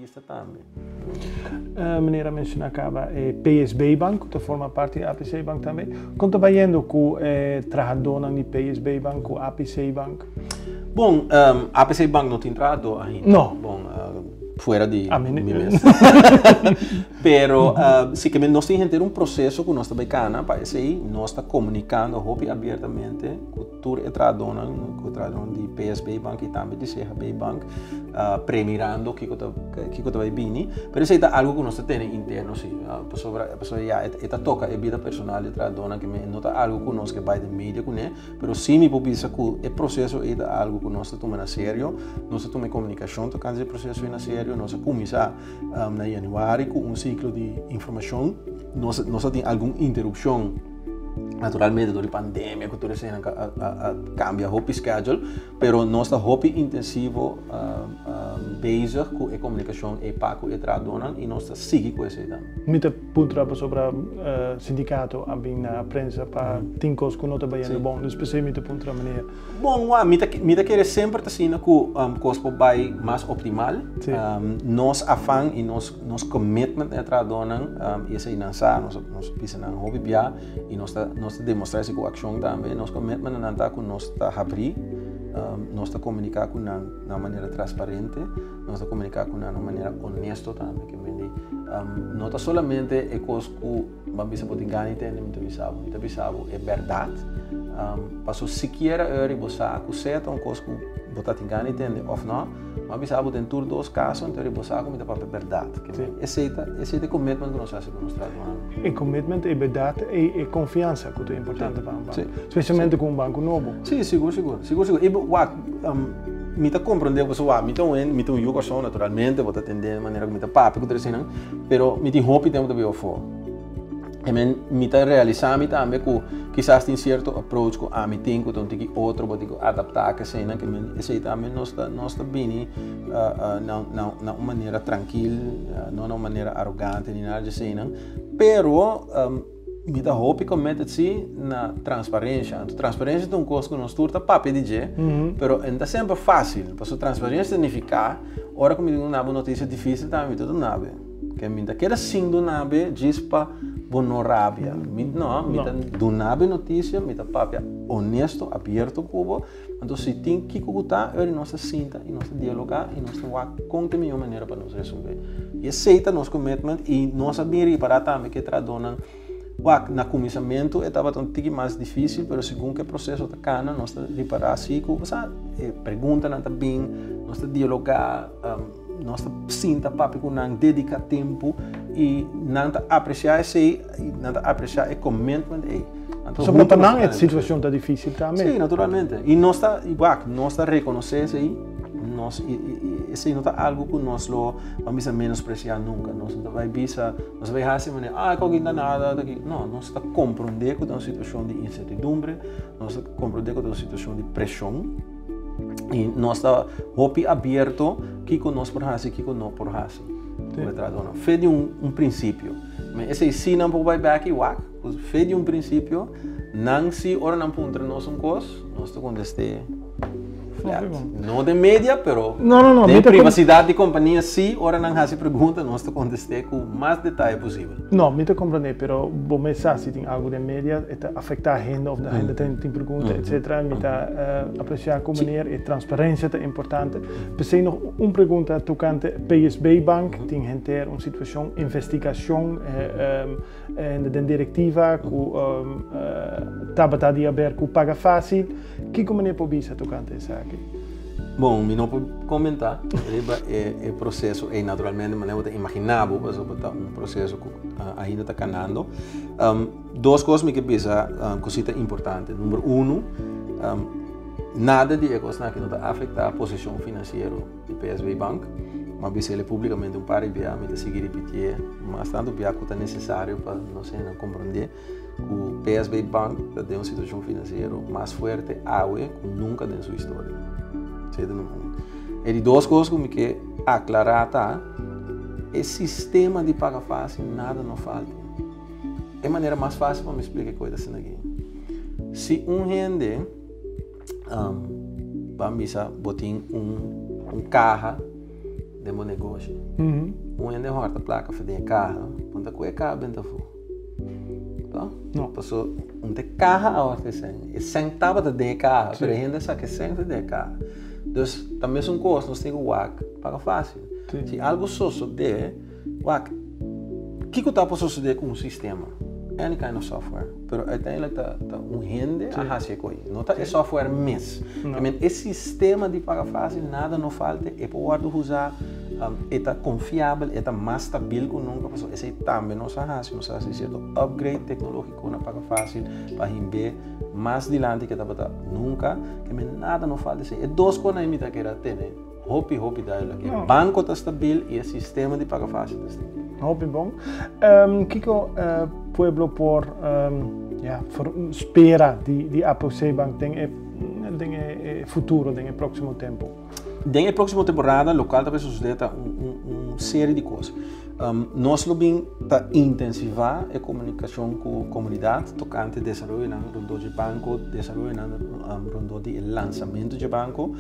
bista tambe. Meneer a menciona caba e PSB Bank, cu ta forma parti di APC Bank tambe. Con ta bayendo cu e trahadornan di PSB Bank, cu APC Bank? Bon, APC Bank no tin trahador ainda. No. Bon, fuera di A mi mi mes. Pero si ke nos tin henter un proceso cu nos ta bay cana pa esey. Nos ta comunicando hopi abiertamente cu tur e trahadornan, cu e trahadornan di PSB Bank y tambe di CHB Bank, premirando kico ta kico ta bay bini. Pero esey ta algo cu nos ta tene interno si, pasobra pasobra ya e ta toca e bida personal di e trahadornan ke no ta algo cu nos ke bay den media cune. Pero sí mi por bisa ku e proseso ei ta algu ku nos ta tuma na serio. Nos ta tuma e komunikashon tokante e proseso ei na serio. Nos a kuminsá na yanüari ku un siklo di informashon. Nos nos a tin algun interupshon naturalmente dor di pandemia ku tur eseinan a kambia hopi schedule. Pero nos ta hopi intensivo bezig ku e komunikashon ei pa ku e trahadónan i nos ta sigui ku esei tambe. Mi ta puntra pasobra sindikato a bin na prensa pa tin kos ku no ta bayendo bon. Dus p'esei mi ta puntra meneer. Bon, wak, mi ta mi ta kere semper ta asina ku kos por bai mas optimal. Nos afan i nos nos commitment na e trahadónan i esei nan sa, nos nos bisa nan hopi bia i nos ta nos ta demostrá esei ku akshon tambe. Nos commitment na nan ta ku nos ta habrí, nos ta komuniká ku nan na un manera transparente. Nos ta komuniká ku nan na un manera honesto tambe, ke men di no ta solamente e kos ku bo a bisa bo tin gana di tende, mi ta bisa bo, mi ta bisa bo e bèrdat. Paso sikiera ora bo sa ku sea ta un kos ku bo ta tin gana di tende òf nò, mi a bisa bo den tur dos kaso, anto bo sa ku mi ta papia bèrdat. Ke men esei ta esei ta e commitment ku nos hasi ku nos trahadónan. E commitment, e bèrdat i e konfiansa ku ta importante pa un banko, spesialmente ku un banko nobo. Sí, sigur, sigur, sigur, sigur. I bo wak. Mi ta comprende pasobra wak mi ta un hende, mi ta un yu kòrsou naturalmente, bo ta tende e manera ku mi ta papia ku tur eseinan, pero mi tin hopi tempu ta biba afó. I men mi ta realisá mi tambe ku kisas tin sierto approach ku ami tin ku ta un tiki otro, bo tin ku adaptá ku eseinan, ke men esei tambe nos ta nos ta bini na na na un manera trankil, no na un manera arogante ni nada di eseinan, pero Mi ta hopi committed si na transparencia. Anto transparencia ta un cos cu nos tur ta papia di dje, pero e no ta semper facil. Pasobra transparencia ta nifica ora cu mi duna bo noticia dificil tambe mi ta duna bo. Ke mi ta keda sin duna bo djis pa bo no rabia. Mi no, mi ta duna bo e noticia, mi ta papia honesto, abierto cu bo. Anto si tin kiko ku ta, ora nos ta sinta i nos ta dialogá i nos ta wak kon ta e mihó manera pa nos resolvé. I esei ta nos commitment i nos a bin ripará tambe ku e trahadónan wak na kuminsamentu e tabata un tiki mas difísil pero segun ku e proseso ta kana nos ta ripará si ku osea e preguntanan ta bin, nos ta dialogá, nos ta sinta papia ku nan, dediká tempu i nan ta apresiá esei i nan ta apresiá e commitment ei. Pasobra pa nan e situacion ta dificil tambe. Sí, naturalmente. Y nos ta, wak, nos ta reconoce esey, nos, esey no ta algo cu nos lo ban bisa menosprecia nunca. Nos no ta bay bisa, nos ta bay haci manera, ah, koki no ta nada, ta ki. No, nos ta comprende cu ta un situacion di incertidumbre, nos ta comprende cu ta un situacion di presion, y nos ta hopi abierto kico nos por haci, kico no por haci. Fe di un principio. Ma esey sí nan por bay bek y wak. Ku fe di un prinsipio, nan si ora nan puntra nos un kos, nos ta kontest'é flat. No den media, pero no, no, no. den privasidat di kompania si ora nan hasi pregunta, nos ta kontest'é ku mas detaye posibel. No, mi ta komprendé, pero bo mes sa si tin algu den media e ta afektá hende òf hende tin pregunta, etsetera. Mi ta apresiá ku meneer e transparensia ta importante. P'esei nog un pregunta tokante PSB Bank, tin henter un situashon investigashon. En den direktiva ku tabata di haber ku paga fásil. Kiko meneer por bisa tokante esaki? Bon, mi no por komentá riba e proseso ei naturalmente, manera bo ta imaginá bo, pasobra ta un proseso ku ainda ta kanando. Dos kos mi ke bisa ku si ta importante. Number uno, nada di e kosnan aki no ta afektá posishon finansiero di PSB Bank. Mi a bisa el públikamente un par di bia, mi ta sigui ripitié mas tantu bia ku ta nesesario pa nos hendenan komprondé ku PSB Bank ta den un situashon finansiero mas fuerte awe ku nunka den su historia. Esei ta number un. E di dos kos ku mi ke aklará ta, e sistema di paga fásil nada no falta. E manera mas fásil pa mi splika e kos ta asina aki, si un hende Ban bisa bo tin un kaha Den bo negoshi. Un hende hòrta plaka for den e kaha, bo no ta kohe e kaha benta afó. To? No. Paso un ta e kaha a hòrta e sèn. E sèn tabata den e kaha, pero e hende a saka e sèn for den e kaha. Dus ta mesun kos nos tin ku wak paga fásil. Si algu sosodé, wak, kiko ta por sosodé ku un sistema? Any kind of software. Pero uiteindelijk ta ta un hende a hasi e koi. No ta e software mes. No. I mean, e sistema di paga fácil, nada no falta, e por wòrdu usá, e ta konfiabel, e ta mas stabil ku nunka, pasobra esei tambe nos a hasi, nos a hasi sierto upgrade teknológiko na paga fácil pa himb'é mas dilanti ke tabata nunka. I mean, nada no falta esei. E dos kosnan ei mi ta kere a tene hopi, hopi duidelijk. E banko ta stabil i e sistema di paga fácil ta stabil. Hopi bon. Kiko pueblo por ya spera di APC Bank den e den e futuro, den e próksimo tempu? Den e próksimo temporada lokal ta bai sosodé ta un serie di kos. Nos lo bin ta intensivá e komunikashon ku komunidat tokante desaroyonan rondó dje banko, desaroyonan rondó di e lansamentu dje banko.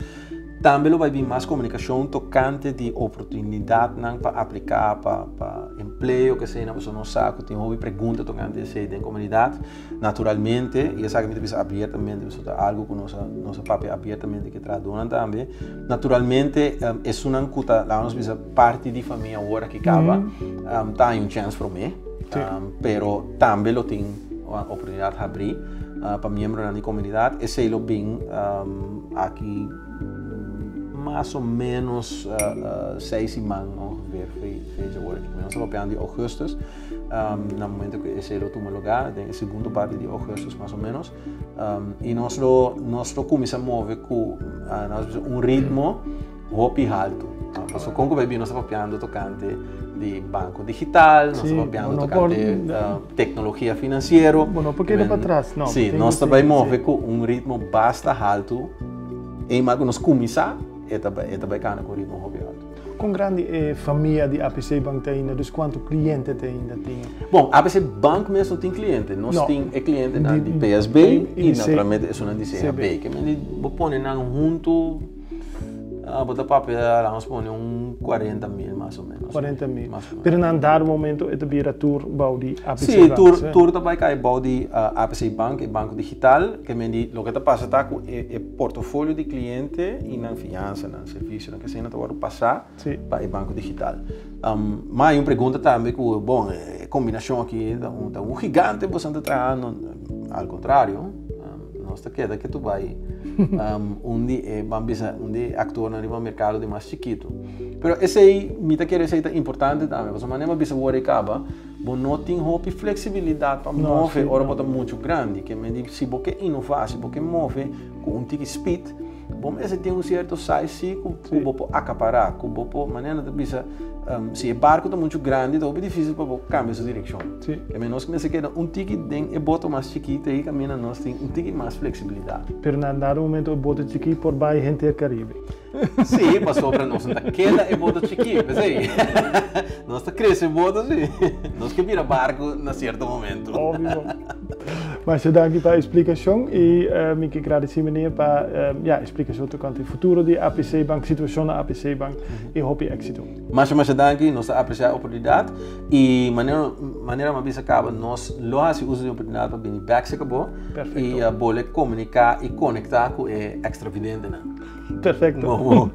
Tambe lo bai bin mas komunikashon tokante di oportunidatnan pa apliká pa pa empleo kesei nan pasobra nos sa ku tin hopi pregunta tokante esei den komunidat. Naturalmente, i esaki mi ta bisa abiertamente pasobra ta algu ku nos a nos a papia abiertamente ku e trahadónan tambe, naturalmente esunnan ku ta laga nos bisa parti di famia awor aki kaba ta haña un chèns promé, pero tambe lo tin oportunidat habrí pa miembronan di komunidat. Esei lo bin aki mas o menos seis siman ongeveer fecha awor aki. Nos ta papiando di augustus, na momento ku esei lo tuma lugá, den e segundo parti di augustus mas o menos. I nos lo nos lo kuminsá move ku un ritmo hopi haltu. Pasobra kon ku bai bin nos ta papiando tokante di banko digital, nos ta papiando tokante teknologia finansiero. Bo no por keda pa tras, no. Sí, nos ta bai move ku un ritmo basta haltu. Eenmaal ku nos kuminsá, e ta bai e ta bai kana ku un ritmo hopi haltu. Kon grandi e famia di APC Bank ta ainda? Dus kuantu kliente te ainda tin? Bon, APC Bank mes no tin kliente. Nos tin e klientenan di PSB i naturalmente esunnan di CHB. Ke men di bo pone nan huntu. Bo ta papia, laga nos pone un 40 mil mas o menos. 40 mil. Pero na un dado momento e ta bira tur bou di APC Sí, Bank. tur, tur ta bai kai bou di APC Bank, e banko digital. Ke men di loke ta pasa ta ku e e portofolio di kliente i nan fiansa, nan servisionan, ke esei nan ta wòrdu pasá pa e banko digital. Ma hay un pregunta tambe ku, bon, e kombinashon aki ta un ta un gigante boso ta trahando. Al kontrario. Nos ta keda ke tu bai un di e, ban bisa, un di e aktornan riba merkado di mas chikitu. Pero esei, mi ta kere esei ta importante tambe, pasobra manera bo a bisa wor ei kaba, bo no tin hopi fleksibilidat pa move ora bo ta muchu grandi. Ke men di si bo ke inová, si bo ke move ku un tiki speed, bo mester tin un sierto size si ku bo por akapará, ku bo por, manera nan ta bisa, si e barku ta muchu grandi ta hopi difisil pa bo kambia su direkshon. Ke men nos mester keda un tiki den e boto mas chikito ei kaminda nos tin un tiki mas fleksibilidat. Pero na dado momento e boto chikí por bai henter Karibe. Sí, pasobra nos no ta keda e boto chikí, p'esei nos ta krese boto sí. Nos ke bira barku na sierto momento. Obvio. Masha danki pa e splikashon i mi ke gradisí meneer pa ya e splikashon tokante e futuro di APC Bank, situashon na APC Bank i hopi éksito. Masha masha danki, nos ta apresiá e oportunidat i manera manera mi a bisa kaba nos lo hasi uso di e oportunidat pa bini bèk serka bo i bole komuniká i konektá ku e ekstravidentenan. Perfekto. Bon bon.